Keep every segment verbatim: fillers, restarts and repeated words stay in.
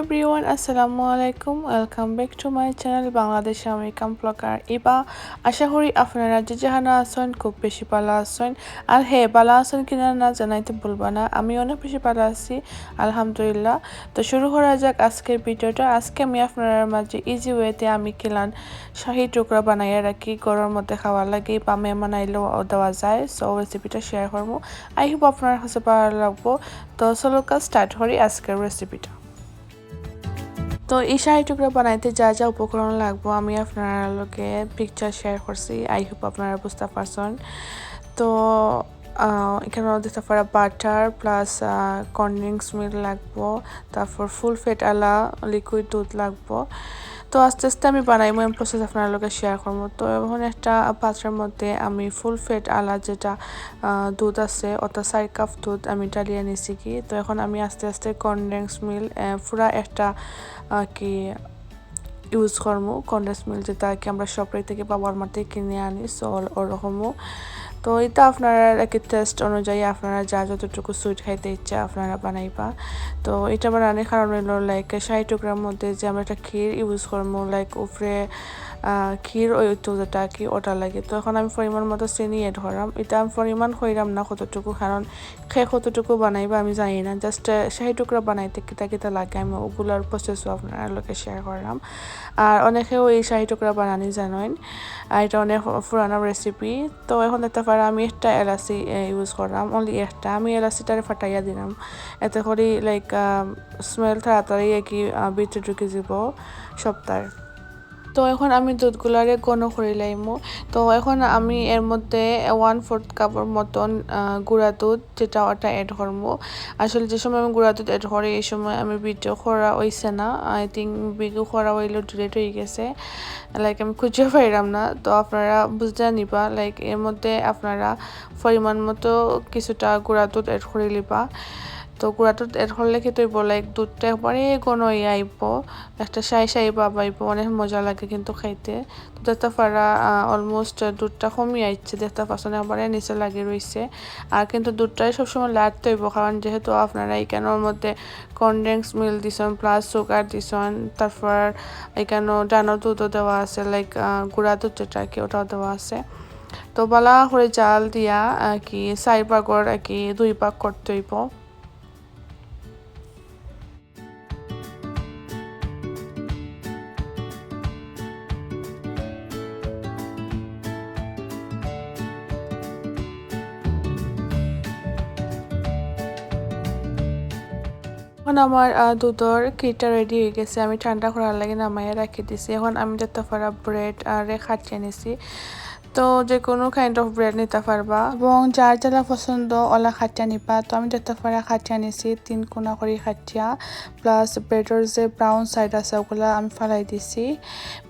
Everyone, আসসালামু আলাইকুম। Welcome back to my channel, Bangladeshi American blogger ইবা। আশা করি আপনারা যে যেখানো আছইন খুব বেশি ভালা আছইন। আর হে, ভালা আছইন কিনা না জানাইতে ভুলবা না। আমি অনেক বেশি ভালা আছি, আলহামদুলিল্লাহ। তো শুরু করা যাক আজকের ভিডিওটা। আজকে আমি আপনারার মাঝে ইজি ওয়েতে আমি কিলান শাহী টুকরা বানাইয়া রাখি ঘরর মধ্যে খাওয়ার লাগি বা মেহমান আইলেও দেওয়া যায়। সো রেসিপিটা শেয়ার করমু। I hope আপনারার কাছে ভালা লাগবো। তো চলো স্টার্ট করি আজকের রেসিপিটা। তো এই শাহী টুকরা বানাইতে যা যা উপকরণ লাগবো আমি আপনারার লগে পিকচার শেয়ার করছি। I hope আপনারা বুঝতা পারছইন। তো আহ, এখানো দেখতা পারা বাটার প্লাস কনডেন্স মিল্ক লাগবো, তারপর ফুল ফ্যাট আলা লিকুইড দুধ লাগবো। তো আস্তে আস্তে আমি বানাইমু, আমি প্রসেস আপনারার লগে শেয়ার করমু। তো এখন একটা পাত্রর মধ্যে আমি ফুল ফ্যাট আলা যেটা আহ, দুধ আছে, অর্থাৎ চার কাপ দুধ আমি ঢালিয়া নিছি কি। তো এখন আমি আস্তে আস্তে কনডেন্স মিল্ক পুরা একটা আহ, কি ইউজ করমু। কনডেন্স মিল্ক যেটা কি আমরা শপে থেকে বা ওয়ালমার্ট থেকে কিনে আনি, সো ওরকমও। তো এটা আপনারার আর কি টেস্ট অনুযায়ী আপনারা যা যতটুকু সুইট খাইতে ইচ্ছা আপনারা বানাইবা। তো এটা বানানোর কারণ হইলো, লাইক, শাহী টুকরার মধ্যে যে আমরা একটা ক্ষীর ইউজ করমু, লাইক, উপরে আহ, ক্ষীর ওই তো যেটা কি ওটা লাগে। তো এখন আমি পরিমাণ মতো চিনি অ্যাড করাম। এটা আমি পরিমাণ কইরাম না কতটুকু, কারণ কে কতটুকু বানাইবা আমি জানি না। জাস্ট শাহী টুকরা বানাইতে কিতা কিতা লাগে আমি ওগুলার প্রসেসও আপনারার লগে শেয়ার করলাম। আর অনেকেও এই শাহী টুকরা বানানি জানইন, আর এটা অনেক পুরানো রেসিপি। তো এখন দেখতা পারা আমি একটা এলাচি ইউজ করলাম, অনলি একটা। আমি এলাচিটারে ফাটাইয়া দিলাম, এতে করি, লাইক, স্মেল তাড়াতাড়ি আর কি আহ, ভিতরে ঢুকি যাব সবটার। তো এখন আমি দুধগুলারে ঘন করি লাইমু। তো এখন আমি এর মধ্যে ওয়ান ফোর্থ কাপর মতন আহ, গুঁড়া দুধ, যেটা ওটা অ্যাড করমু। আসলে যে সময় আমি গুঁড়া দুধ অ্যাড করি, এই সময় আমি ভিডিও করা হইছে না। আই থিঙ্ক ভিডিও করা হইলেও ডিলিট হয়ে গেছে, লাইক, আমি খুঁজেও পাইলাম না। তো আপনারা বুঝতে নিবা, লাইক, এর মধ্যে আপনারা পরিমাণ মতো কিছুটা গুঁড়া দুধ অ্যাড করে লিবা। তো গুঁড়া দুধ অ্যাড করলে কি হইব, লাইক, দুধটা একবারে ঘন হইয়া আইব, একটা শাহী শাহী ভাব আইব, অনেক মজা লাগে কিন্তু খাইতে। তো দেখতা পারা অলমোস্ট দুধটা কমি আইছে, দেখতা পারছইন একবারে নিচে লাগি রইছে। আর কিন্তু দুধটাই সবসময় লাড়তে হইব, কারণ যেহেতু আপনারা এখানোর মধ্যে কনডেন্স মিল্ক দিছইন, প্লাস সুগার দিছইন, তারপর এখানো ডানোর দুধও দেওয়া আছে, লাইক, গুঁড়া দুধ যেটা আর কি, ওটাও দেওয়া আছে। তো ভালা করে জাল দিয়া আর কি চাইর ভাগর আর কি দুই ভাগ করতে হইব। এখন আমার আহ, দুধর ক্ষীরটা রেডি হয়ে গেছে, আমি ঠান্ডা করার লাগি নামাইয়া রাখি দিছি। এখন আমি দেখতা পারা ব্রেড আরে কাটিয়া নিছি। তো যে কোনো কাইন্ড অফ ব্রেড নিতা পারবা, এবং যার যেলা পছন্দ ওলা কাটিয়া নিবা। তো আমি দেখতা পারা কাটিয়া নিছি, তিন কোনা করি কাটিয়া, প্লাস ব্রেডর যে ব্রাউন সাইড আছে ওগুলা আমি ফালাই দিছি,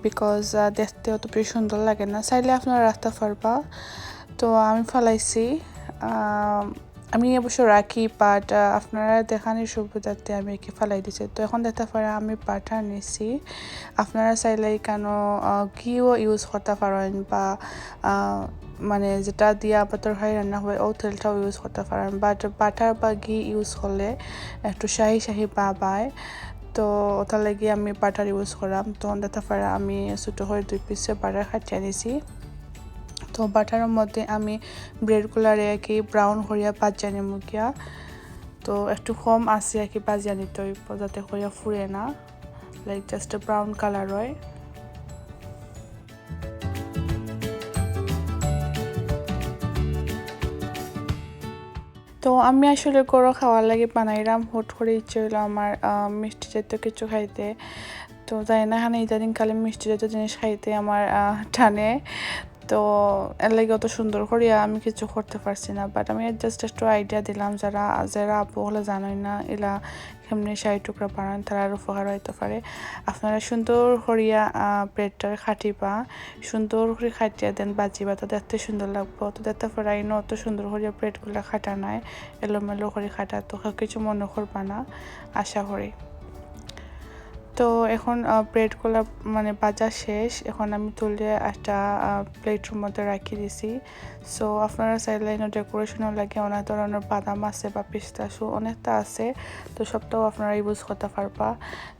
বিকজ দেখতে অত বেশি সুন্দর লাগে না। চাইলে আপনারা রাখতা পারবা। তো আমি ফালাইছি, আহ, আমি অবশ্য রাখি, বাট আপনারা দেখানির সুবিধার্থে আমি একে ফালাই দিছি। তো এখন দেখতা পারা আমি বাটার নিছি, আপনারা চাইলে এখানো আহ, ঘিও ইউজ করতা পারইন, বা আহ, মানে যেটা দিয়া আবার তরকারি রান্না হয়, ও তেলটাও ইউজ করতা পারইন, বাট বাটার বা ঘি ইউজ করলে একটু শাহি শাহি ভাব আয়। তো ওটার লাগি আমি বাটার ইউজ করাম। তো দেখতা পারা আমি ছোটো করে দুই পিসে বাটার কাটিয়া নিছি। তো বাটারর মধ্যে আমি ব্রেডগুলারে আর কি ব্রাউন করিয়া ভাজিয়া নিমু গিয়া। তো একটু কম আছে আর কি ভাজিয়া নিতে হইব, যাতে করিয়া ফুরে না, লাইক, জাস্ট ব্রাউন কালার হয়। তো আমি আসলে ঘরো খাওয়ার লাগি বানাইলাম, হুট করে ইচ্ছে হইলো আমার আহ, মিষ্টি জাতীয় কিছু খাইতে। তো জানি না, এখানে ইদানিং কালে মিষ্টি জাতীয় জিনিস খাইতে আমার আহ, টানে। তো এর লাগি অত সুন্দর করিয়া আমি কিছু করতে পারছি না, বাট আমি জাস্ট একটু আইডিয়া দিলাম, যারা যারা আপু হলে জানোই না, এলা কেমনে শাহী টুকরা বানান, তারার উপকার হইতে পারে। আপনারা সুন্দর করিয়া ব্রেডটার কাটিবা, সুন্দর করে কাটিয়া দেন বাজিবা, তো দেখতে সুন্দর লাগবো। তো দেখতা পারা ইনো অত সুন্দর করিয়া ব্রেডগুলা কাটা নাই, এলোমেলো করে কাটা, তো কেউ কিছু মনে করবা না আশা করি। তো এখন ব্রেডগুলো মানে ভাজা শেষ। এখন আমি তুলে একটা প্লেটের মধ্যে রাখি দিছি। সো আপনারা চাইলে এনে ডেকোরেশনও লাগে অনেক ধরনের বাদাম আছে বা পিস্তাশু অনেকটা আছে। তো সবটাও আপনারা ইউজ করতে পারবা।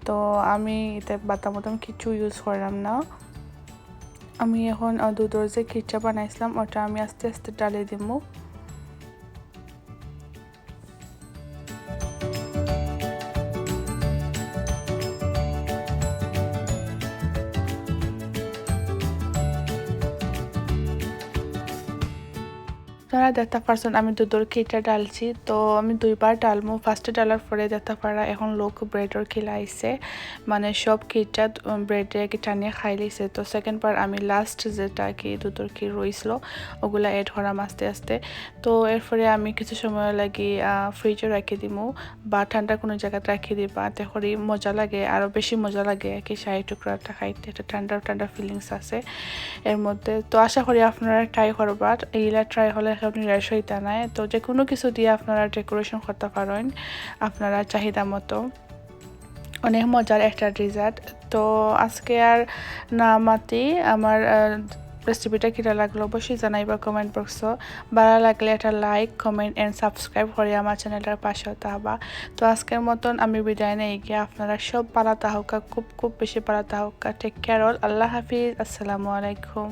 তো আমি এতে বাদাম বাদাম কিছু ইউজ করলাম না। আমি এখন দুধের যে ক্ষীরটা বানাইছিলাম ওটা আমি আস্তে আস্তে ঢালি দিমু। আপনারা দেখতে পারছেন আমি দুধের ক্ষীরটা ঢালছি। তো আমি দুইবার ঢালমু। ফার্স্টে ঢালার পরে দেখতে পারা এখন লোক ব্রেডর খিলা আইছে, মানে সব ক্ষীরটা ব্রেডে কি টানিয়ে খাই লিছে। তো সেকেন্ড বার আমি লাস্ট যেটা কি দুধের ক্ষীর রইছিল ওগুলা অ্যাড করাম আস্তে আস্তে। তো এরপরে আমি কিছু সময় লাগি ফ্রিজে রাখি দিমু বা ঠান্ডা কোনো জায়গাত রাখি দিবা, তে করি মজা লাগে, আরও বেশি মজা লাগে আর কি শাহী টুকরাটা খাইতে। একটা ঠান্ডা ঠান্ডা ফিলিংস আছে এর মধ্যে। তো আশা করি আপনারা ট্রাই করবা, এইগুলা ট্রাই হলে কেউ নিরাশ হইতা নাই। তো যে কোনো কিছু দিয়ে আপনারা ডেকোরেশন করতে পারেন আপনারা চাহিদা মতো। অনেক মজার একটা ডেজার্ট। তো আজকে আর না মাতি আমার রেসিপিটা কিরা লাগলো অবশ্যই জানাইবা কমেন্ট বক্সো। ভালো লাগলে একটা লাইক, কমেন্ট অ্যান্ড সাবস্ক্রাইব করে আমার চ্যানেলটার পাশে থাকবা। তো আজকের মতন আমি বিদায় নেই গিয়া, আপনারা সব ভালো থাকুক্কা, খুব খুব বেশি ভালো থাকুক্কা। টেক কেয়ার অল, আল্লাহ হাফিজ, আসসালামু আলাইকুম।